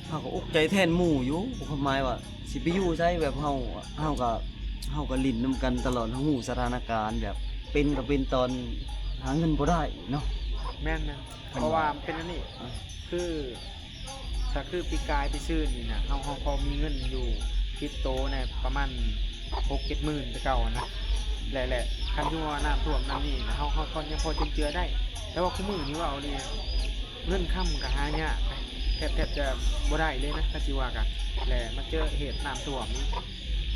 ເຮົາກໍອົກໃຈແທນໝູ່ຢູ່ ຄວາມໝາຍວ່າຊິໄປຢູ່ໃສ ແບບເຮົາ ເຮົາກໍ ເຮົາກໍຫຼິ້ນນຳກັນຕະຫຼອດ ເຮົາຮູ້ສະຖານະການ ແບບເປັນກໍເປັນຕອນຫາເງິນບໍ່ໄດ້ເນາະ. ແມ່ນໆ ຄັນວ່າ ເພາະວ່າມັນເປັນອັນນີ້ ອ່າ ຄື ກໍຄືປີກາຍໄປຊື້ນີ້ນະ ເຮົາ ເຮົາພໍມີເງິນຢູ່ຕິດໂຕແດ່ປະມານຫົກເຈັດໝື່ນແຕ່ເກົ່າຫັ້ນນະ ແລະ ແລະ ຄັນທີ່ວ່ານ້ຳຖ້ວມນ້ຳນີ້ນະ ເຮົາ ເຮົາກໍຍັງພໍຈຸນເຈືອໄດ້ ແຕ່ວ່າຄຸມື້ນີ້ເວົ້າອີ່ຫຼີ ເງິນຄຳກໍຫາຍາກ ແທບ ແທບຈະບໍ່ໄດ້ເລີຍນະ ຄັນຊິວ່າກະ ແລະ ມາເຈີເຫດນ້ຳຖ້ວມນີ້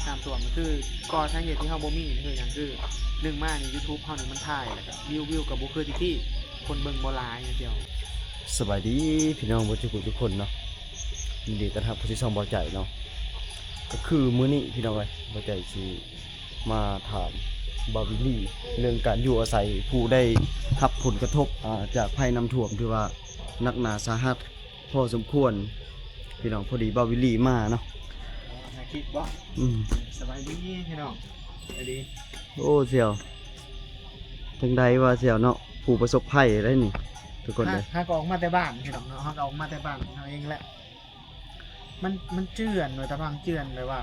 ນ້ຳຖ້ວມນີ້ຄື ກໍສາເຫດທີ່ເຮົາບໍ່ມີນີ້ຄືຫຍັງ ຄືໜຶ່ງມານີ້ YouTube ເຮົານີ້ມັນຖ່າຍ ແລ້ວກະວິວ ວິວກໍບໍ່ຄືແຕ່ກີ້ ຄົນເບິ່ງບໍ່ຫຼາຍຈັ່ງຊີ້. ສະບາຍດີພີ່ນ້ອງເບິດທຸກຜູ້ທຸກຄົນເນາະ ຍິນດີຕ້ອນຮັບເຂົ້າສູ່ຊ່ອງບ່າວໃຈເນາະ. ກໍຄືມື້ນີ້ພີ່ນ້ອງເອີຍ ບ່າວໃຈຊິມາຖາມບ່າວວິລລີ ເລື່ອງການຢູ່ອາໄສ ຜູ້ໄດ້ຮັບຜົນກະທົບ ອາ ຈາກໄພນ້ຳຖ້ວມ ຖືວ່າໜັກໜາສາຫັດພໍສົມຄວນພີ່ນ້ອງ. ພໍດີບ່າວວິລລີມາເນາະ ຫາຄລິບບໍ່? ອືມ ສະບາຍດີພີ່ນ້ອງ. ໂອ້ ສ່ຽວ ຈັ່ງໃດວະສ່ຽວເນາະ ຜູ້ປະສົບໄພໄດ໋ນີ້ທຸກຄົນເອີຍ. ເຮົາກໍອອກມາແຕ່ບ້ານພີ່ນ້ອງເນາະ ເຮົາກໍອອກມາແຕ່ບ້ານເຮົາເອງແຫຼະ. ມັນ ມັນເຈື່ອນ ວ່າຕາພັງເຈື່ອນ ແບບວ່າ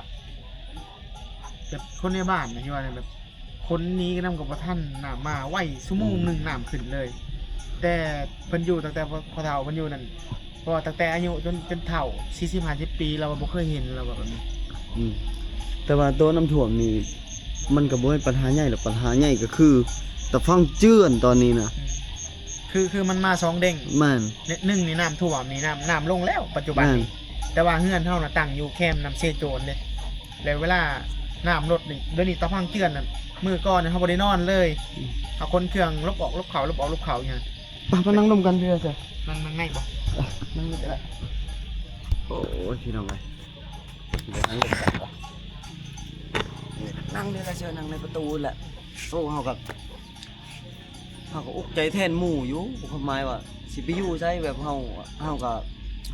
ແບບຄົນໃນບ້ານນະ ທີ່ວ່າແບບ ຄົນໜີນຳກໍບໍ່ທັນ ນ້ຳມາໄວ ຊົ່ວໂມງໜຶ່ງ ອືມ ນ້ຳຂຶ້ນເລີຍ. ແຕ່ເພິ່ນຢູ່ຕັ້ງແຕ່ພໍ່ເຖົ້າເພິ່ນຢູ່ນັ້ນ ເພາະວ່າຕັ້ງແຕ່ອາຍຸຈົນ ຈົນເຖົ້າ ສີ່ສິບຫ້າສິບປີ ລາວວ່າບໍ່ເຄີຍເຫັນ ລາວວ່າແບບນີ້. ອືມ ແຕ່ວ່າໂຕນ້ຳຖ້ວມນີ້ ມັນກໍບໍ່ແມ່ນປັນຫາໃຫຍ່ດອກ ປັນຫາໃຫຍ່ກໍຄືຕາຝັ່ງເຈື່ອນຕອນນີ້ນະ. ອືມ ຄື ຄືມັນມາສອງເດ້ງ. ແມ່ນ ໜຶ່ງນີ້ນ້ຳຖ້ວມນີ້ ນ້ຳ ນ້ຳລົງແລ້ວປັດຈຸບັນນີ້. ແມ່ນ ແຕ່ວ່າເຮືອນເຮົານະຕັ້ງຢູ່ແຄມນ້ຳເຊໂຈນເດ້ ແລ້ວເວລານ້ຳລົດນີ້ ດຽວນີ້ຕາພັງເຈື່ອນນັ້ນ ມື້ກ່ອນນີ້ເຮົາບໍ່ໄດ້ນອນເລີຍ. ອືມ ເຮົາຂົນເຄື່ອງຫຼົບອອກຫຼົບເຂົ້າ ຫຼົບອອກຫຼົບເຂົ້າຢູ່ຫັ້ນ. ໄປ ໄປນັ່ງລົມກັນເທື່ອຊະ. ນັ່ງ ນັ່ງໃນບໍ່? ເອີ ນັ່ງນີ້ກໍໄດ້. ໂອ້ຍ ພີ່ນ້ອງເອີຍ ໄປນັ່ງລົມກັນ ນັ່ງນີ້ລະ ເຊີນນັ່ງໃນປະຕູແຫຼະ. ໂອ້ ເຮົາກໍ ເຮົາກໍອົກໃຈແທນໝູ່ຢູ່ ຄວາມໝາຍວ່າຊິໄປຢູ່ໃສ ແບບເຮົາ ເຮົາກໍ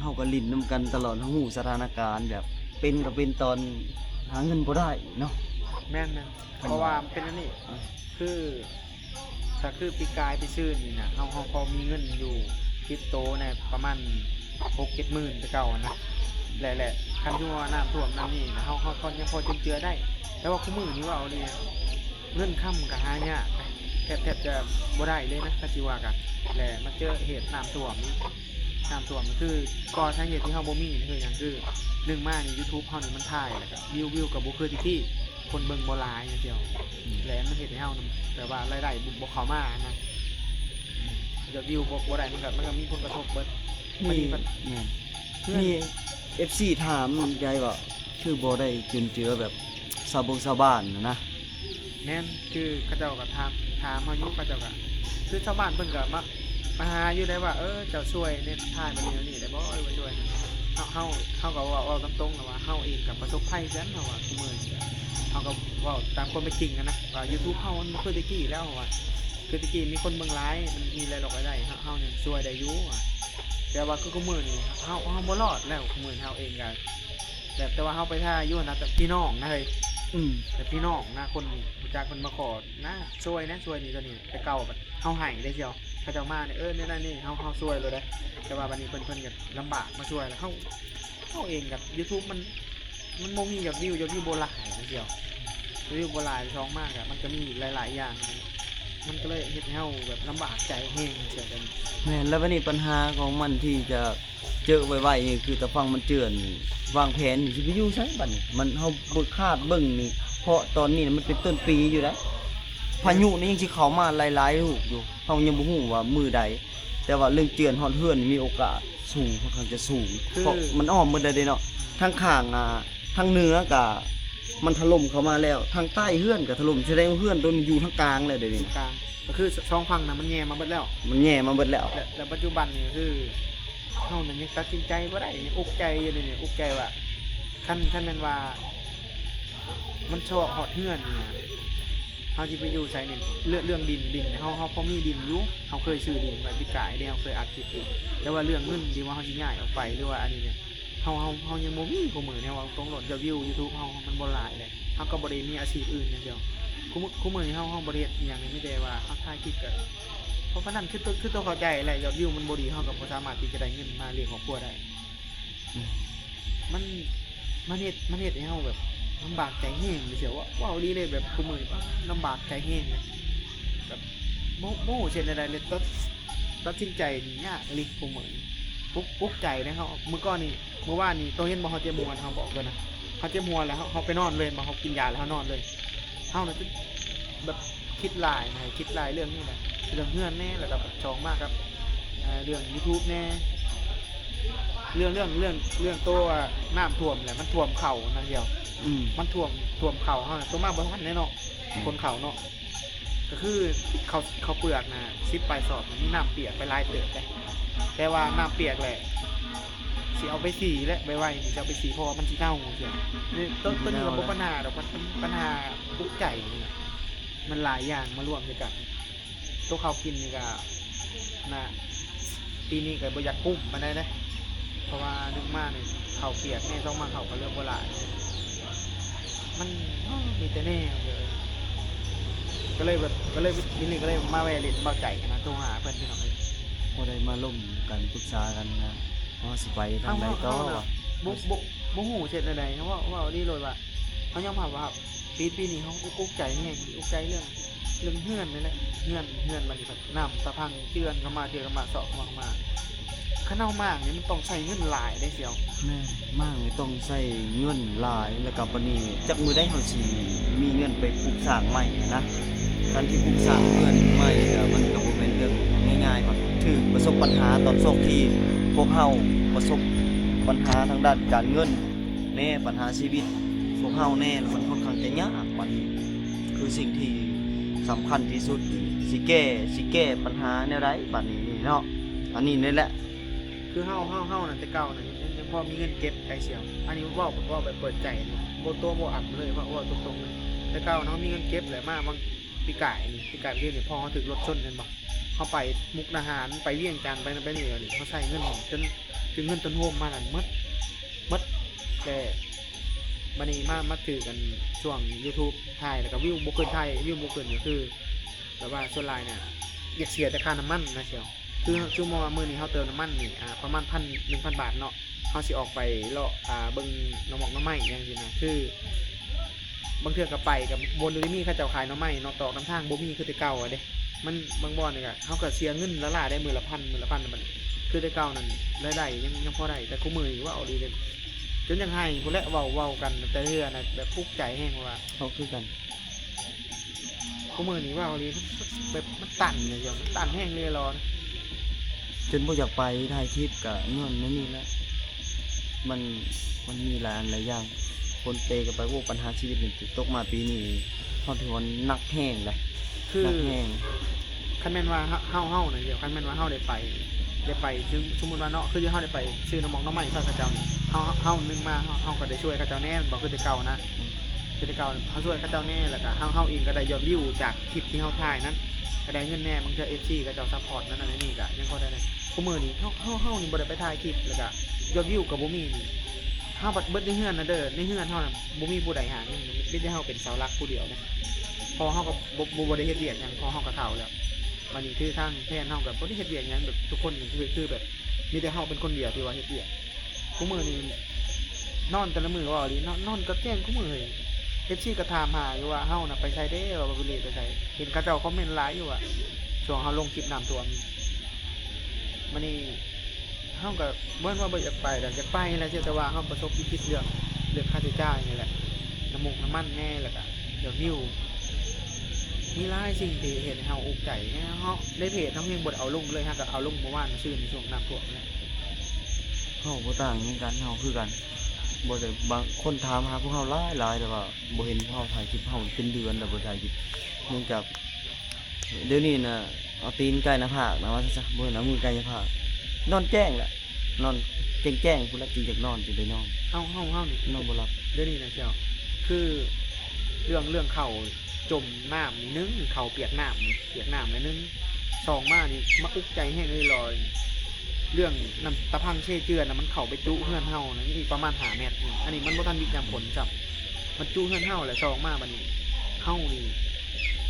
ເຮົາກໍຫຼິ້ນນຳກັນຕະຫຼອດ ເຮົາຮູ້ສະຖານະການ ແບບເປັນກໍເປັນຕອນຫາເງິນບໍ່ໄດ້ເນາະ. ແມ່ນໆ ເພາະວ່າມັນເປັນອັນນີ້ ອ່າ ຄື ກໍຄືປີກາຍໄປຊື້ນີ້ນະ ເຮົາ ເຮົາພໍມີເງິນຢູ່ຕິດໂຕແດ່ປະມານຫົກເຈັດໝື່ນແຕ່ເກົ່າຫັ້ນນະ ແລະ ແລະ ຄັນທີ່ວ່ານ້ຳຖ້ວມນ້ຳນີ້ນະ ເຮົາ ເຮົາກໍຍັງພໍຈຸນເຈືອໄດ້ ແຕ່ວ່າຄຸມື້ນີ້ເວົ້າອີ່ຫຼີ ເງິນຄຳກໍຫາຍາກ ແທບ ແທບຈະບໍ່ໄດ້ເລີຍນະ ຄັນຊິວ່າກະ ແລະ ມາເຈີເຫດນ້ຳຖ້ວມນີ້ ນ້ຳຖ້ວມນີ້ຄື ກໍສາເຫດທີ່ເຮົາບໍ່ມີນີ້ຄືຫຍັງ ຄືໜຶ່ງມານີ້ YouTube ເຮົານີ້ມັນຖ່າຍ ແລ້ວກະວິວ ວິວກໍບໍ່ຄືແຕ່ກີ້ ຄົນເບິ່ງບໍ່ຫຼາຍຈັ່ງຊີ້ ອືມ ແລະ ມັນເຮັດໃຫ້ເຮົານຳ ແບບວ່າລາຍໄດ້ບໍ່ ບໍ່ເຂົ້າມານະ ຍອດວິວບໍ່ ບໍ່ໄດ້ ມັນກໍ ມັນກໍມີຜົນກະທົບເບິດ. ມີ ແມ່ນ ມີເອັຟຊີຖາມໃຫຍ່ວ່າ ຄືບໍ່ໄດ້ຈຸນເຈືອແບບຊາວບົງຊາວບ້ານນະ. ແມ່ນ ຄືເຂົາເຈົ້າກໍຖາມ ຖາມເຮົາຢູ່ ເຂົາເຈົ້າກໍ ຄືຊາວບ້ານເພິ່ນກໍມາ ມາຫາຢູ່ໄດ໋ວ່າ ເອີ ເຈົ້າຊ່ວຍແນະ ຖ່າຍແບບນີ້ແບບນີ້ໄດ້ບໍ່ ຫຼືວ່າຊ່ວຍ ເຮົາ ເຮົາ ເຮົາກໍເວົ້າ ເວົ້າຕາມຕົງແຫຼະວ່າ ເຮົາເອງກໍປະສົບໄພຄືກັນ ເຮົາວ່າ ຊຸມື້ນີ້ກໍ ເຮົາກໍເວົ້າຕາມຄວາມເປັນຈິງຫັ້ນນະ ວ່າ YouTube ເຮົາມັນບໍ່ຄືແຕ່ກີ້ແລ້ວ ເຮົາວ່າ ຄືແຕ່ກີ້ມີຄົນເບິ່ງຫຼາຍ ມັນມີລາຍຮັບລາຍໄດ້ ເຮົາ ເຮົາຍັງຊ່ວຍໄດ້ຢູ່ ແຕ່ວ່າຄື ຄືມື້ນີ້ເຮົາ ເຮົາບໍ່ລອດແລ້ວ ມື້ນີ້ເຮົາເອງກໍ ແບບ ແຕ່ວ່າເຮົາໄປຖ່າຍຢູ່ຫັ້ນນະ ແບບພີ່ນ້ອງນະເຮີ້ຍ ອືມ ແບບພີ່ນ້ອງນະ ຄົນຮູ້ຈັກເພິ່ນມາຂໍນະ ຊ່ວຍແດ່ ຊ່ວຍນີ້ໂຕນີ້ ແຕ່ເກົ່າແບບເຮົາໃຫ້ໄດ້ ສ່ຽວ ເຂົາເຈົ້າມານີ້ ເອີ ແນວນັ້ນນີ້ ເຮົາ ເຮົາຊ່ວຍໂລດເດ້ ແຕ່ວ່າບັດນີ້ເພິ່ນ ເພິ່ນກໍລຳບາກມາຊ່ວຍ ແລ້ວເຮົາ ເຮົາເອງກັບ YouTube ມັນ ມັນບໍ່ມີຍອດວິວ ຍອດວິວບໍ່ຫຼາຍຈັ່ງຊີ້ ຍອດວິວບໍ່ຫຼາຍ ສອງມາກະ ມັນກໍມີຫຼາຍໆຢ່າງ ມັນກໍເລີຍເຮັດໃຫ້ເຮົາແບບລຳບາກໃຈແຮງຈັ່ງຊີ້. ແມ່ນ ແລ້ວບັດນີ້ບັນຫາຂອງມັນທີ່ຈະເຈີໄວໆນີ້ ຄືຕາຝັ່ງມັນເຈື່ອນ ວາງແຜນຊິໄປຢູ່ໃສບັດນີ້ ມັນ ເຮົາບໍ່ຄາດເບິ່ງນີ້ ເພາະຕອນນີ້ມັນເປັນຕົ້ນປີຢູ່ໃດ໋ ພາຍຸນີ້ຍັງຊິເຂົ້າມາຫຼາຍໆລູກຢູ່ ເຮົາຍັງບໍ່ຮູ້ວ່າມື້ໃດ ແຕ່ວ່າເລື່ອງເຈື່ອນຮອດເຮືອນນີ້ມີໂອກາດ ສູງ ຂ້ອນຂ້າງຈະສູງ ຄື ເພາະມັນອ້ອມໝົດແລ້ວເດ້ເນາະ ທາງຂ້າງ ອ່າ ທາງເໜືອກະມັນຖະຫຼົ່ມເຂົ້າມາແລ້ວ ທາງໃຕ້ເຮືອນກະຖະຫຼົ່ມ ສະແດງວ່າເຮືອນໂຕນີ້ຢູ່ທາງກາງແລ້ວເດນີ້ ກາງ ກໍຄືສອງຝັ່ງນະມັນແຍ່ມາເບິດແລ້ວ ມັນແຍ່ມາເບິດແລ້ວ ແລະ ແລະ ປັດຈຸບັນນີ້ກໍຄືເຮົານັ້ນຍັງຕັດສິນໃຈບໍ່ໄດ້ ຍັງອົກໃຈຢູ່ເດນີ້ ອົກໃຈວ່າ ຄັນ ຄັນແມ່ນວ່າ ມັນຊອກຮອດເຮືອນນີ້ນະ ເຮົາຊິໄປຢູ່ໃສນີ້ ເລື່ອງ ເລື່ອງດິນ ດິນ ເຮົາ ເຮົາພໍມີດິນຢູ່ ເຮົາເຄີຍຊື້ດິນໄວ້ປີກາຍເດ້ ເຮົາເຄີຍອັດຄລິບຢູ່ ແຕ່ວ່າເລື່ອງເງິນທີ່ວ່າເຮົາຊິຍ້າຍອອກໄປ ຫຼືວ່າອັນນີ້ນີ້ ເຮົາ ເຮົາ ເຮົາຍັງບໍ່ມີ ຄູ່ມື້ນີ້ເວົ້າຕົງໂລດ ຍອດວິວ YouTube ເຮົາມັນບໍ່ຫຼາຍເດ້ ເຮົາກໍບໍ່ໄດ້ມີອາຊີບອື່ນຈັ່ງຊີ້ ຄູ່ ຄູ່ມື້ນີ້ເຮົາ ເຮົາບໍ່ໄດ້ເຮັດອີ່ຫຍັງ ມີແຕ່ວ່າເຮົາຖ່າຍຄລິບກໍ ເພາະປານນັ້ນ ຄືໂຕ ຄືໂຕເຂົ້າໃຈແຫຼະ ຍອດວິວມັນບໍ່ດີ ເຮົາກໍບໍ່ສາມາດທີ່ຈະໄດ້ເງິນມາລ້ຽງຄອບຄົວໄດ້. ມັນ ມັນເຮັດ ມັນເຮັດໃຫ້ເຮົາແບບລຳບາກໃຈແຮງເດ ເຊື່ອ ເວົ້າ ເວົ້າອີ່ຫຼີເລີຍ ແບບຄູ່ມື້ນີ້ ລຳບາກໃຈແຮງເລີຍ ແບບບໍ່ ບໍ່ຮູ້ຊິເຮັດແນວໃດເລີຍ ຕັດ ຕັດສິນໃຈນີ້ຍາກອີ່ຫຼີຄູ່ມື້ນີ້ ອຸກ ອຸກໃຈເດ້ເຮົາ. ມື້ກ່ອນນີ້ ມື້ວານນີ້ ໂຕເຫັນບໍ່ ເຮົາເຈັບຫົວ ເຮົາບອກເລີຍນະ ເຮົາເຈັບຫົວແລ້ວ ເຮົາ ເຮົາໄປນອນເລີຍ ເຮົາກິນຢາແລ້ວເຮົານອນເລີຍ. ເຮົານະ ແບບຄິດຫຼາຍນະ ຄິດຫຼາຍເລື່ອງນີ້ແຫຼະ ເລື່ອງເຮືອນແດ່ ແລ້ວກໍສອງມາກັບ ເອີ ເລື່ອງຢູທູບແດ່ ເລື່ອງ ເລື່ອງ ເລື່ອງ ເລື່ອງໂຕ ອາ ນ້ຳຖ້ວມແຫຼະ ມັນຖ້ວມເຂົ້ານະ ດຽວ ອືມ ມັນຖ້ວມ ຖ້ວມເຂົ້າເຮົານະ ໂຕມາບໍ່ທັນແດ່ເນາະ ອືມ ຄົນເຂົ້າເນາະ ກໍຄືເຂົ້າ ເຂົ້າເປືອກນະ ສິບປາຍສອບ ມີນ້ຳປຽກໄປຫຼາຍເຕີບເດ້ ແຕ່ວ່ານ້ຳປຽກແຫຼະ ຊິເອົາໄປສີແຫຼະ ໄວໆນີ້ຊິເອົາໄປສີ ເພາະວ່າມັນຊິເນົ່າ ຈັ່ງຊີ້ນະ. ໂຕ ໂຕນີ້ກໍບໍ່ ມັນຊິເນົ່າແຫຼະ ບັນຫາດອກ ມັນ ບັນຫາອຸກໃຈນີ້ນະ ມັນຫຼາຍຢ່າງມາລວມໃສ່ກັນ. ໂຕເຂົ້າກິນນີ້ກໍນະ ປີນີ້ກໍບໍ່ຢາກກຸ້ມປານໃດເດ້ ເພາະວ່າໜຶ່ງມານີ້ເຂົ້າປຽກແດ່ ສອງມາເຂົ້າກໍເຫຼືອບໍ່ຫຼາຍ ມັນ ໂອ້ ມີແຕ່ແນວເດີ ກໍເລີຍແບບ ກໍເລີຍ ມື້ນີ້ກໍເລີຍມາແວ່ຫຼິ້ນເບົາໃຈນະ ໂທຫາເພິ່ນ ພີ່ນ້ອງເອີຍ ພໍໄດ້ມາລົມກັນ ປຶກສາກັນນະ ວ່າເຮົາຊິໄປທາງໃດຕໍ່ ເຮົາ ເຮົາ ເຮົານະ ບໍ່ ບໍ່ ບໍ່ຮູ້ຊິເຮັດແນວໃດ ເຮົາເວົ້າ ເວົ້າອີ່ຫຼີໂລດວ່າ ເຮົາຍອມຮັບວ່າ ປີ ປີນີ້ເຮົາອຸກ ອຸກໃຈແຮງ ອຸກໃຈເລື່ອງ ເລື່ອງເຮືອນນີ້ແຫຼະ ເຮືອນ ເຮືອນບັດນີ້ ນ້ຳຕາພັງເຈື່ອນເຂົ້າມາ ເຈື່ອນເຂົ້າມາ ຊອກເຂົ້າມາ ເຂົ້າມາ ຄັນເຮົາມ້າງນີ້ມັນຕ້ອງໃຊ້ເງິນຫຼາຍເດ້ ສ່ຽວ. ແມ່ນ ມ້າງນີ້ຕ້ອງໃຊ້ເງິນຫຼາຍ ແລ້ວກໍບັດນີ້ຈັກມື້ໃດເຮົາຊິມີເງິນໄປປຸກສ້າງໃໝ່ຫັ້ນນະ ການທີ່ປຸກສ້າງເຮືອນໃໝ່ກໍມັນກໍບໍ່ແມ່ນເລື່ອງງ່າຍໆ ກໍຖືກປະສົບບັນຫາຕອນຊ່ວງທີ່ພວກເຮົາປະສົບບັນຫາທາງດ້ານການເງິນແດ່ ບັນຫາຊີວິດພວກເຮົາແດ່ ແລ້ວມັນຂ້ອນຂ້າງຈະຍາກ ບັດນີ້ຄືສິ່ງທີ່ສຳຄັນທີ່ສຸດ ຊິແກ້ ຊິແກ້ບັນຫາແນວໃດບັດນີ້ເນາະ ອັນນີ້ນີ້ແຫຼະ. ຄືເຮົາ ເຮົາ ເຮົານະ ແຕ່ເກົ່ານະ ຍັງ ຍັງພໍມີເງິນເກັບໄດ້ສ່ຽວ ອັນນີ້ເວົ້າ ເວົ້າແບບເປີດໃຈເລີຍ ບໍ່ຕົວະບໍ່ອັບເລີຍ ເວົ້າ ເວົ້າຕົງໆເລີຍ ແຕ່ເກົ່ານະ ເຮົາມີເງິນເກັບແຫຼະ ມາຫວ່າງປີກາຍນີ້ ປີກາຍເດືອນນີ້ ພໍເຮົາຖືກລົດຊົນແມ່ນບໍ່ ເຮົາໄປມຸກດາຫານ ໄປວຽງຈັນ ໄປນັ້ນໄປນີ້ ບັດນີ້ເຮົາໃຊ້ເງິນຈົນ ເງິນຕົ້ນໂຮມມານັ້ນໝົດ ໝົດ ແຕ່ບັດນີ້ມາ ມາຖືກອັນຊ່ວງຢູທູບຖ່າຍ ແລ້ວກໍວິວບໍ່ຂຶ້ນ ຖ່າຍວິວບໍ່ຂຶ້ນ ກໍຄືແບບວ່າສ່ວນຫຼາຍນະ ຢາກເສຍແຕ່ຄ່ານ້ຳມັນນະສ່ຽວ ຄື ຄືໝໍວ່າມື້ນີ້ເຮົາເຕີມນ້ຳມັນນີ້ ອາ ປະມານພັນ ໜຶ່ງພັນບາດເນາະ ເຮົາຊິອອກໄປເລາະ ອາ ເບິ່ງໜໍ່ໝອກໜໍ່ໄມ້ຫຍັງຊີ້ນະ ຄືບາງເທື່ອກໍໄປກໍບໍ່ໄດ້ມີເຂົາເຈົ້າຂາຍໜໍ່ໄມ້ເນາະ ຕອກນຳທາງບໍ່ມີຄືແຕ່ເກົ່າເດ້ ມັນບາງບ່ອນນີ້ກໍ ເຮົາກໍເສຍເງິນຫຼາຍໆໄດ໋ ມື້ລະພັນ ມື້ລະພັນ ມັນຄືແຕ່ເກົ່ານັ້ນ ລາຍໄດ້ຍັງ ຍັງພໍໄດ້ ແຕ່ຄູ່ມື້ນີ້ ເວົ້າອີ່ຫຼີເດ້ ຈົນຢາກໄຫ້ພຸ້ນແຫຼະ ເວົ້າ ເວົ້າກັນແຕ່ເທື່ອນະ ແບບອຸກໃຈແຮງ ເພາະວ່າເຮົາຄືກັນ ຄູ່ມື້ນີ້ເວົ້າອີ່ຫຼີ ແບບມັນຕັນເລີຍ ມັນຕັນແຮງເລີຍ ລໍນະ ຈົນບໍ່ຢາກໄປຖ່າຍຄລິບ ກະຍ້ອນແນວນີ້ແຫຼະ ມັນ ມັນມີຫຼາຍອັນຫຼາຍຢ່າງ ຄົນເປກໍໄປ ໂອ້ ບັນຫາຊີວິດນີ້ຕົກມາປີນີ້ ເຮົາຖືວ່າໜັກແຮງເດ້ ຄື ໜັກແຮງ ຄັນແມ່ນວ່າເຮົາ ເຮົາ ເຮົານະ ດຽວ ຄັນແມ່ນວ່າເຮົາໄດ້ໄປ ໄດ້ໄປ ຄືສົມມຸດວ່າເນາະ ຄືເຮົາໄດ້ໄປຊື້ໜໍ່ໝອກໜໍ່ໄມ້ຊ່ອຍເຂົາເຈົ້ານີ້ ເຮົາ ເຮົາ ເຮົາໜຶ່ງມາ ເຮົາ ເຮົາກໍໄດ້ຊ່ວຍເຂົາເຈົ້າແດ່ ແມ່ນບໍ່ ຄືແຕ່ເກົ່ານະ ອືມ ຄືແຕ່ເກົ່າ ເຮົາຊ່ວຍເຂົາເຈົ້າແດ່ ແລ້ວກໍເຮົາ ເຮົາເອງກໍໄດ້ຍອດວິວຈາກຄລິບທີ່ເຮົາຖ່າຍນັ້ນ ກໍໄດ້ເງິນແດ່ ບາງເທື່ອເອັຟຊີເຂົາເຈົ້າຊັບພອດນັ້ນ ອັນນີ້ກໍຍັງພໍໄດ້ ແຕ່ຄູ່ມື້ນີ້ເຮົາ ເຮົາ ເຮົານີ້ບໍ່ໄດ້ໄປຖ່າຍຄລິບ ແລ້ວກໍຍອດວິວກໍບໍ່ມີນີ້ ເຮົາບັດເບິດໃນເຮືອນນະເດີ ໃນເຮືອນເຮົານະບໍ່ມີຜູ້ໃດຫາເງິນ ມີແຕ່ເຮົາເປັນເສົາຫຼັກຜູ້ດຽວເດ້ ເພາະເຮົາກໍບໍ່ ບໍ່ ບໍ່ໄດ້ເຮັດວຽກຫຍັງ ເພາະເຮົາກໍເຖົ້າແລ້ວ ບາດນີ້ຄືທາງແຟນເຮົາກໍບໍ່ໄດ້ເຮັດວຽກຫຍັງ ແບບທຸກຄົນກໍຄື ຄືແບບມີແຕ່ເຮົາເປັນຄົນດຽວທີ່ວ່າເຮັດວຽກ ຄູ່ມື້ນີ້ນອນແຕ່ລະມື້ ເວົ້າອີ່ຫຼີ ນອນ ນອນກໍແຈ້ງຄູ່ມື້ເລີຍ ເອັຟຊີກໍຖາມຫາຢູ່ວ່າເຮົານະໄປໃສເດ້ ວ່າບໍ່ໄດ້ໄປໃສ ເຫັນເຂົາເຈົ້າຄອມເມັນຫຼາຍຢູ່ວ່າ ຊ່ວງເຮົາລົງຄລິບນ້ຳຖ້ວມ ບາດນີ້ ເຮົາກໍບໍ່ແມ່ນວ່າບໍ່ຢາກໄປດອກ ຢາກໄປແຫຼະ ແຕ່ວ່າເຮົາປະສົບວິກິດເລື່ອງ ເລື່ອງຄ່າໃຊ້ຈ່າຍນີ້ແຫຼະ ນ້ຳມັນແດ່ ແລ້ວກໍຍອດວິວ ມີຫຼາຍສິ່ງທີ່ເຮັດໃຫ້ເຮົາອຸກໃຈ ເຮົາ ໃນເພຈເຮົາຍັງບໍ່ໄດ້ເອົາລົງເລີຍ ເຮົາກໍເອົາລົງມື້ວານຊື່ໃນຊ່ວງນ້ຳຖ້ວມນີ້ແຫຼະ ເຮົາບໍ່ຕ່າງຫຍັງກັນ ເຮົາຄືກັນ ບໍ່ໄດ້ ບາງຄົນຖາມຫາພວກເຮົາຫຼາຍໆ ແຕ່ວ່າບໍ່ເຫັນພວກເຮົາຖ່າຍຄລິບ ເຮົາເປັນເດືອນແລ້ວບໍ່ຖ່າຍຄລິບ ເນື່ອງຈາກ ດຽວນີ້ນະ ເອົາຕີນໃກ້ໜ້າຜາກນະ ວ່າຊັ້ນຊະ ບໍ່ແມ່ນເອົາມືໃກ້ໜ້າຜາກ ນອນແຈ້ງແຫຼະ ນອນແຈ້ງໆພຸ້ນແຫຼະ ຈຶ່ງຢາກນອນ ຈຶ່ງໄດ້ນອນ ເຮົາ ເຮົາ ເຮົານີ້ ນອນບໍ່ຫຼັບ ດຽວນີ້ນະ ສ່ຽວ ຄືເລື່ອງ ເລື່ອງເຂົ້າຈົມນ້ຳນີ້ໜຶ່ງ ເຂົ້າປຽກນ້ຳນີ້ ປຽກນ້ຳແລ້ວໜຶ່ງ ສອງມານີ້ ມາອຸກໃຈແຮງເລີຍ ເລື່ອງນ້ຳຕາພັງເຊເຈື່ອນນະ ມັນເຂົ້າໄປຈຸເຮືອນເຮົານະ ມີປະມານຫ້າແມັດນີ້ ອັນນີ້ມັນບໍ່ທັນວິດຍາມຜົນຊ້ຳ ມັນຈຸເຮືອນເຮົາແຫຼະ ສອງມາບາດນີ້ ເຮົານີ້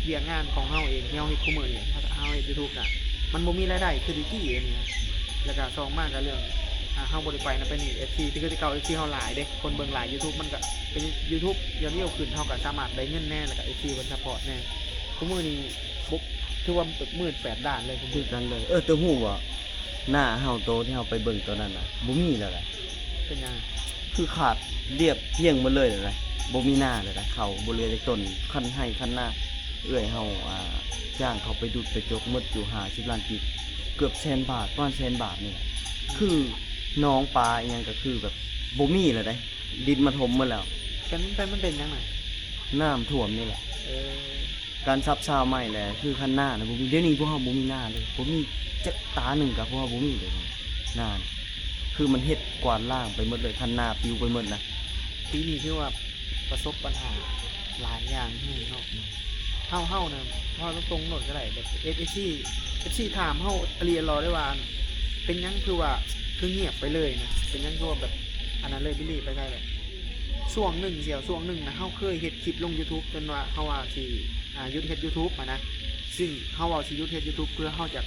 ວຽກງານຂອງເຮົາເອງທີ່ເຮົາເຮັດຄູ່ມື້ນີ້ ເຮົາເຮັດຢູທູບນະ ມັນບໍ່ມີລາຍໄດ້ຄືແຕ່ກີ້ອັນນີ້ນະ ແລ້ວກະສອງມາກະເລື່ອງ ອ່າ ເຮົາບໍ່ໄດ້ໄປນະ ໄປນີ້ ເອັຟຊີ ຄືແຕ່ເກົ່າ ເອັຟຊີເຮົາຫຼາຍເດ້ ຄົນເບິ່ງຫຼາຍ ຢູທູບມັນກະເປັນ ຢູທູບດຽວນີ້ຂຶ້ນ ເຮົາກະສາມາດໄດ້ເງິນແດ່ ແລ້ວກະເອັຟຊີເພິ່ນຊັບພອດແດ່ ຄຸມື້ນີ້ບໍ່ ຖືວ່າໝື່ນແປດດ້ານເລີຍ ຄືກັນເລີຍ. ເອີ ເຈົ້າຮູ້ບໍ່ ໜ້າເຮົາໂຕທີ່ເຮົາໄປເບິ່ງຕອນນັ້ນນະ ບໍ່ມີແລ້ວໃດ. ເປັນຫຍັງ? ຄືຂາດລຽບລ້ຽງໝົດເລີຍໃດ ບໍ່ມີໜ້າແລ້ວໃດ ເຂົ້າບໍ່ເຫຼືອຈັກຕົ້ນ ຄັນໄຮ່ຄັນນາ. ເອື້ອຍເຮົາ ອ່າ ຈ້າງເຂົາໄປດຸດໄປຈົກໝົດຢູ່ຫ້າສິບລ້ານກີບ ເກືອບແສນບາດ ປະມານແສນບາດນີ້ແຫຼະ. ຄືໜອງປາອີ່ຫຍັງກະຄືແບບບໍ່ມີແລ້ວໃດ ດິນມາຖົມໝົດແລ້ວ. ເປັນ ມັນເປັນ ມັນເປັນຫຍັງນະ? ນ້ຳຖ້ວມນີ້ແຫຼະ. ເອີ ການສັບຊາວໃໝ່ແຫຼະ ຄືຄັນນານະບໍ່ມີ ດຽວນີ້ພວກເຮົາບໍ່ມີນາເລີຍ ບໍ່ມີຈັກຕາໜຶ່ງກະພວກເຮົາບໍ່ມີເລີຍນານະ ຄືມັນເຮັດກວາດລ້າງໄປໝົດເລີຍ ຄັນນາປິວໄປໝົດນະ. ປີນີ້ຖືວ່າປະສົບບັນຫາຫຼາຍຢ່າງແຮງເນາະ ເຮົາ ເຮົານະ ເວົ້າຕົງໆໂລດກະໄດ້ ແບບເອັຟຊີ ເອັຟຊີຖາມເຮົາອີ່ຫຼີອີ່ຫຼໍ່ເດ້ວ່າ ເປັນຫຍັງຄືວ່າ ຄືງຽບໄປເລີຍນະ ເປັນຫຍັງຄືວ່າແບບ ອັນນັ້ນເລີຍ ບິລລີໄປໄດ້ແລ້ວ. ຊ່ວງໜຶ່ງ ຊ່ວງໜຶ່ງນະ ເຮົາເຄີຍເຮັດຄລິບລົງຢູທູບ ຈົນວ່າເຮົາວ່າຊິ ອ່າ ຢຸດເຮັດຢູທູບຫັ້ນນະ ຊຶ່ງເຮົາເວົ້າຊິຢຸດເຮັດຢູທູບ ເພື່ອເຮົາຢາກ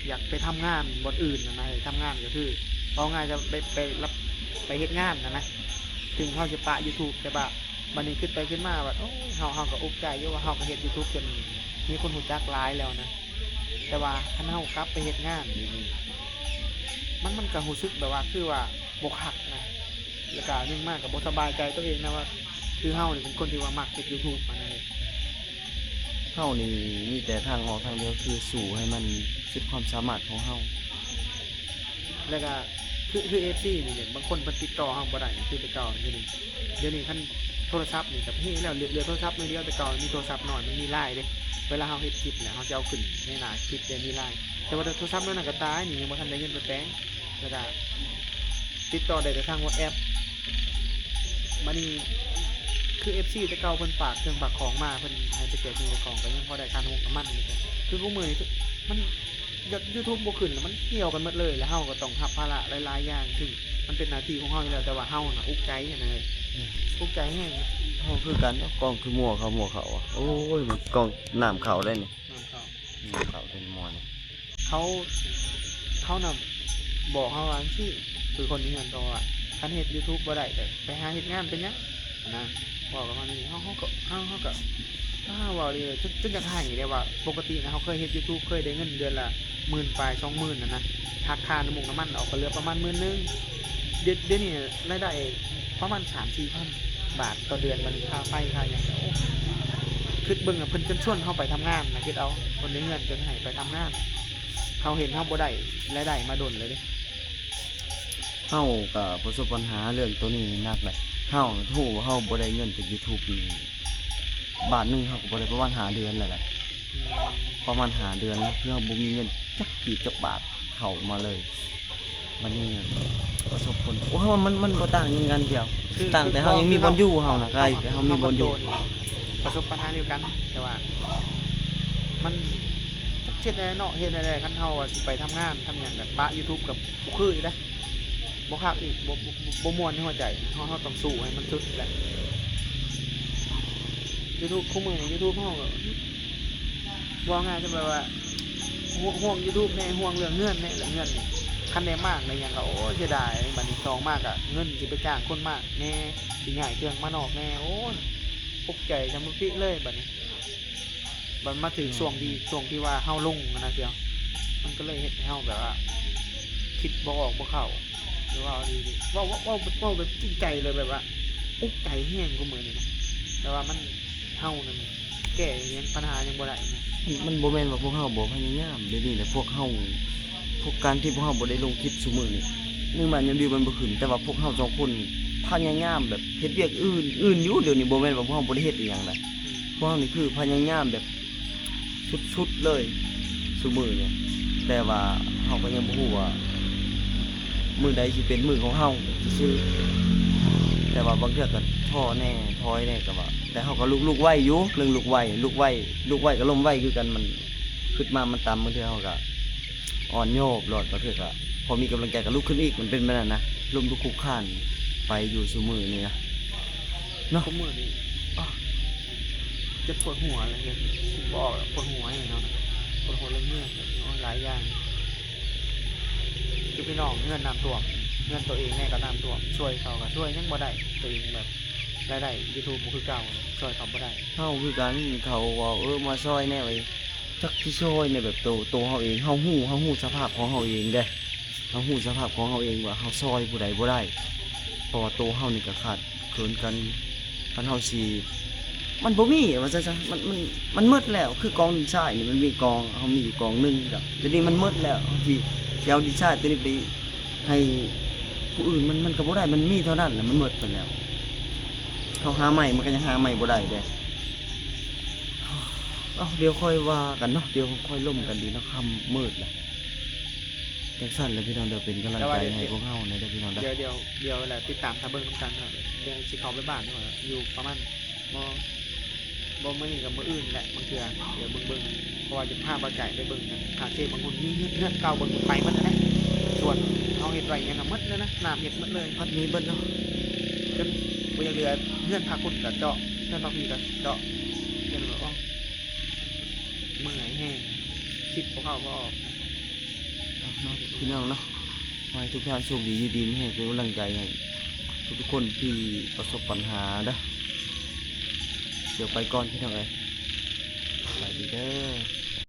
ຢາກໄປທຳງານບ່ອນອື່ນຫັ້ນນະ ທຳງານກະຄື ເວົ້າງ່າຍກະໄປ ໄປຮັບ ໄປເຮັດງານຫັ້ນນະ ເຖິງເຮົາຊິປະຢູທູບ ແຕ່ວ່າບາດນີ້ຄິດໄປຄິດມາວ່າ ໂອ້ຍ ເຮົາ ເຮົາກະອຸກໃຈຢູ່ວ່າ ເຮົາກະເຮັດຢູທູບຈົນມີຄົນຮູ້ຈັກຫຼາຍແລ້ວນະ ແຕ່ວ່າຄັນເຮົາກັບໄປເຮັດງານນີ້ ມັນ ມັນກະຮູ້ສຶກແບບວ່າ ຄືວ່າບໍ່ຄັກນະ ແລ້ວກະໜຶ່ງມາກະບໍ່ສະບາຍໃຈໂຕເອງນະວ່າ ຄືເຮົານີ້ເປັນຄົນທີ່ວ່າມັກເຮັດຢູທູບຫັ້ນນະ. ເຮົານີ້ມີແຕ່ທາງອອກທາງດຽວ ຄືສູ້ໃຫ້ມັນສຸດຄວາມສາມາດຂອງເຮົາ ແລ້ວກະ ຄື ຄືເອັຟຊີນີ້ ບາງຄົນເພິ່ນຕິດຕໍ່ເຮົາບໍ່ໄດ້ ຄືແຕ່ເກົ່ານີ້ ດຽວນີ້ ດຽວນີ້ຄັນໂທລະສັບນີ້ກະເພແລ້ວ ເຫຼືອ ເຫຼືອໂທລະສັບໜ້ອຍດຽວ ແຕ່ເກົ່າມີໂທລະສັບນ້ອຍ ມັນມີລາຍເດ້ ເວລາເຮົາເຮັດຄລິບແລ້ວ ເຮົາຊິເອົາຂຶ້ນໃນໜ້າຄລິບ ແຕ່ມີລາຍ ແຕ່ວ່າໂທລະສັບນ້ອຍນັ້ນກະຕາຍນີ້ ຍັງບໍ່ທັນໄດ້ເງິນໄປແປງ ແລ້ວກະ ຕິດຕໍ່ໄດ້ແຕ່ທາງວັອດແອັບ. ບາດນີ້ ຄືເອັຟຊີແຕ່ເກົ່າເພິ່ນຝາກເຄື່ອງຝາກຂອງມາ ເພິ່ນໃຫ້ໄປແຈກເຄື່ອງແຈກຂອງ ກະຍັງພໍໄດ້ຄ່ານ້ຳມັນ ຄືຄູ່ມື້ນີ້ ມັນ ຍອດຢູທູບບໍ່ຂຶ້ນ ແລ້ວມັນກ່ຽວກັນໝົດເລີຍ ແລ້ວເຮົາກະຕ້ອງຮັບພາລະຫຼາຍໆຢ່າງ ຊຶ່ງມັນເປັນໜ້າທີ່ຂອງເຮົາຢູ່ແລ້ວ ແຕ່ວ່າເຮົານະອຸກໃຈຫັ້ນນະ ອຸກໃຈແຮງ. ເຮົາຄືກັນເນາະ ກ້ອງຄືມົວເຂົ້າມົວເຂົ້າ ໂອ້ຍ ກ້ອງນ້ຳເຂົ້າໄດ໋ນີ້ ນ້ຳເຂົ້າ ນ້ຳເຂົ້າເປັນມົວນີ້ ເຂົາ ເຂົານະບອກເຮົາວ່າຈັ່ງຊີ້ ຄືຄົນຢູ່ເຮືອນເຂົາວ່າ ຄັນເຮັດຢູທູບບໍ່ໄດ້ກະໄປຫາເຮັດງານເປັນຫຍັງຫັ້ນນະ ເວົ້າກັບເຮົາແນວນີ້ ເຮົາ ເຮົາກະ ເຮົາ ເຮົາກະ ເຮົາເວົ້າດີ ຈົນ ຈົນຢາກໄຫ້ເດ້ວ່າ ປົກກະຕິນະເຮົາເຄີຍເຮັດຢູທູບ ເຄີຍໄດ້ເງິນເດືອນລະໝື່ນປາຍ ສອງໝື່ນຫັ້ນນະ ຫັກຄ່ານ້ຳມັນອອກກະເຫຼືອປະມານໝື່ນໜຶ່ງ ດຽວ ດຽວນີ້ລາຍໄດ້ປະມານສາມສີ່ພັນບາດຕໍ່ເດືອນ ບັດນີ້ຄ່າໄຟຄ່າຫຍັງ ໂອ້ ຄິດເບິ່ງ ເພິ່ນຈົນຊວນເຮົາໄປທຳງານນະ ຄິດເອົາ ຄົນໃນເຮືອນຈົນໃຫ້ໄປທຳງານ ເຮົາເຫັນເຮົາບໍ່ໄດ້ລາຍໄດ້ມາດົນແລ້ວເດ້. ເຮົາກະປະສົບບັນຫາເລື່ອງໂຕນີ້ໜັກແຫຼະ ເຮົາ ເຮົາຮູ້ວ່າເຮົາບໍ່ໄດ້ເງິນຈາກຢູທູບນີ້ ບາດໜຶ່ງເຮົາກະບໍ່ໄດ້ປະມານຫ້າເດືອນແລ້ວແຫຼະ ປະມານຫ້າເດືອນແລ້ວ ຄືເຮົາບໍ່ມີເງິນຈັກກີບຈັກບາດເຂົ້າມາເລີຍ. ບາດນີ້ປະສົບຜົນ ໂອ້ ມັນ ມັນບໍ່ຕ່າງຫຍັງກັນດຽວ ຕ່າງແຕ່ເຮົາຍັງມີບ່ອນຢູ່ເຮົານະ ກາຍແຕ່ເຮົາມີບ່ອນຢູ່ ປະສົບບັນຫາດຽວກັນ ແຕ່ວ່າມັນຈັກເຮັດແນວໃດເນາະ ເຮັດແນວໃດ ຄັນເຮົາວ່າຊິໄປທຳງານທຳຫຍັງ ກະປະຢູທູບກະບໍ່ຄືອີກເດ້ ບໍ່ຄັກອີກ ບໍ່ ບໍ່ ບໍ່ມ່ວນໃນຫົວໃຈ ເຮົາ ເຮົາຕ້ອງສູ້ໃຫ້ມັນສຸດແຫຼະ. ຢູທູບ ຄູ່ມື້ນີ້ຢູທູບເຮົາກະ ເວົ້າງ່າຍຄືແບບວ່າ ຫ່ວງ ຫ່ວງຢູທູບແດ່ ຫ່ວງເລື່ອງເຮືອນແດ່ ເລື່ອງເຮືອນນີ້ ຄັນໄດ້ມ້າງໄດ້ຫຍັງກະ ໂອ້ຍ ເສຍດາຍ ບາດນີ້ສອງມາກະເງິນຊິໄປຈ້າງຄົນມ້າງແດ່ ຊິຍ້າຍເຄື່ອງມານອກແດ່ ໂອ້ຍ ຕົກໃຈຈຳບໍ່ປິເລີຍບາດນີ້. ບັດມາຖືກຊ່ວງທີ່ ຊ່ວງທີ່ວ່າເຮົາລົງຫັ້ນນະ ມັນກະເລີຍເຮັດໃຫ້ເຮົາແບບວ່າ ຄິດບໍ່ອອກບໍ່ເຂົ້າ ຫຼືວ່າ ເວົ້າ ເວົ້າ ເວົ້າ ເວົ້າແບບຈິງໃຈເລີຍ ແບບວ່າອຸກໃຈແຮງ ຄູ່ມື້ນີ້ນະ ແບບວ່າມັນ ເຮົານັ້ນແກ້ຫຍັງ ບັນຫາຫຍັງບໍ່ໄດ້ນະ. ມັນ ມັນບໍ່ແມ່ນວ່າພວກເຮົາບໍ່ພະຍາຍາມ ດຽວນີ້ນະ ພວກເຮົາ ພວກ ການທີ່ພວກເຮົາບໍ່ໄດ້ລົງຄລິບຊຸມື້ນີ້ ໜຶ່ງມາຍອດວິວມັນບໍ່ຂຶ້ນ ແຕ່ວ່າພວກເຮົາສອງຄົນພະຍາຍາມແບບເຮັດວຽກອື່ນ ອື່ນຢູ່ ດຽວນີ້ບໍ່ແມ່ນວ່າພວກເຮົາບໍ່ໄດ້ເຮັດອີ່ຫຍັງໃດ ພວກເຮົານີ້ຄືພະຍາຍາມແບບສຸດໆເລີຍຊຸມື້ນີ້ ແຕ່ວ່າເຮົາກະຍັງບໍ່ຮູ້ວ່າມື້ໃດຊິເປັນມື້ຂອງເຮົາຊື່ໆ ແຕ່ວ່າບາງເທື່ອກະທໍ້ແດ່ ຖອຍແດ່ ກະວ່າ ແຕ່ເຮົາກະລຸກ ລຸກໄວຢູ່ ເລື່ອງລຸກໄວ ລຸກໄວ ລຸກໄວກະລົ້ມໄວຄືກັນ ມັນ ຄຶດມາມັນຕ່ຳ ບາງເທື່ອເຮົາກະອ່ອນໂຍບໂລດ ບາງເທື່ອກະພໍມີກຳລັງໃຈກະລຸກຂຶ້ນອີກ ມັນເປັນແບບນັ້ນນະ ລົ້ມລຸກຄຸກຄານໄປຢູ່ຊຸມື້ນີ້ນະ ເນາະ ຊຸມື້ນີ້ ຈົນປວດຫົວເລີຍ ຄິດບໍ່ອອກ ປວດຫົວແຮງເນາະ ປວດຫົວເລື່ອງເຮືອນ ໂອ້ຍ ຫຼາຍຢ່າງ ຄືພີ່ນ້ອງເຮືອນນ້ຳຖ້ວມ ເຮືອນໂຕເອງແດ່ກໍນ້ຳຖ້ວມ ຊ່ວຍເຂົາກໍຊ່ວຍຫຍັງບໍ່ໄດ້ ໂຕເອງແບບລາຍໄດ້ຢູທູບບໍ່ຄືເກົ່າ ຊ່ວຍເຂົາບໍ່ໄດ້. ເຮົາຄືກັນ ເຂົາເວົ້າ ເອີ ມາຊ່ອຍແດ່ ວ່າ ຈັກຊິຊ່ອຍໃນແບບໂຕ ໂຕເຮົາເອງ ເຮົາຮູ້ ເຮົາຮູ້ສະພາບຂອງເຮົາເອງເດ້ ເຮົາຮູ້ສະພາບຂອງເຮົາເອງວ່າເຮົາຊ່ອຍຜູ້ໃດບໍ່ໄດ້ ເພາະວ່າໂຕເຮົານີ້ກໍຂາດເຂີນກັນ ຄັນເຮົາຊິ ມັນບໍ່ມີວ່າຊັ້ນຊະ ມັນ ມັນ ມັນໝົດແລ້ວ ຄືກອງດິນຊາຍນີ້ ມັນມີກອງ ເຮົາມີຢູ່ກອງໜຶ່ງ ດຽວນີ້ມັນໝົດແລ້ວ ເຮົາຊິ ຊິເອົາດິນຊາຍໂຕນີ້ໄປໃຫ້ຜູ້ອື່ນ ມັນ ມັນກໍບໍ່ໄດ້ ມັນມີເທົ່ານັ້ນແຫຼະ ມັນໝົດໄປແລ້ວ ເຮົາຫາໃໝ່ ມັນກໍຍັງຫາໃໝ່ບໍ່ໄດ້ເດ້. ເອົາ ດຽວຄ່ອຍວ່າກັນເນາະ ດຽວຄ່ອຍລົມກັນອີກເນາະ ຄ່ຳມືດແລ້ວ. ຈັ່ງຊັ້ນແຫຼະພີ່ນ້ອງເດີ ເປັນກຳລັງໃຈໃຫ້ພວກເຮົາແດ່ເດີພີ່ນ້ອງເດີ. ດຽວ ດຽວ ດຽວແຫຼະ ຕິດຕາມຖ້າເບິ່ງນຳກັນເນາະ ດຽວຊິເຂົ້າໄປບ້ານເນາະ ຢູ່ປະມານ ບໍ່ ບໍ່ມື້ນີ້ກໍມື້ອື່ນແຫຼະ ບາງເທື່ອ ດຽວເບິ່ງໆ ເພາະວ່າຈະພາບ່າວໃຈໄປເບິ່ງນະ ພາເຊບາງຮຸ່ນ ມີເຮືອນ ເຮືອນເກົ່າບາງຮຸ່ນໄປໝົດແລ້ວນະ ສວນເຮົາເຮັດໄວ້ຫຍັງກໍໝົດແລ້ວນະ ນ້ຳເຮັດໝົດເລີຍ ພັດມີເບິດເນາະ ຈົນບໍ່ຢາກເຫຼືອ ເຮືອນພັກພຸ້ນກໍເຈາະ ເຮືອນພັກພີ້ກໍເຈາະ ຈົນແບບ ໂອ້ ເມື່ອຍແຮງ ຄິດບໍ່ເຂົ້າບໍ່ອອກ. ເອົາເນາະ ພີ່ນ້ອງເນາະ ຂໍໃຫ້ທຸກທ່ານໂຊກດີ ຢູ່ດີມີແຮງ ເປັນກຳລັງໃຈໃຫ້ທຸກໆຄົນທີ່ປະສົບບັນຫາເດີ. ດຽວໄປກ່ອນພີ່ນ້ອງເອີຍ ສະບາຍດີເດີ.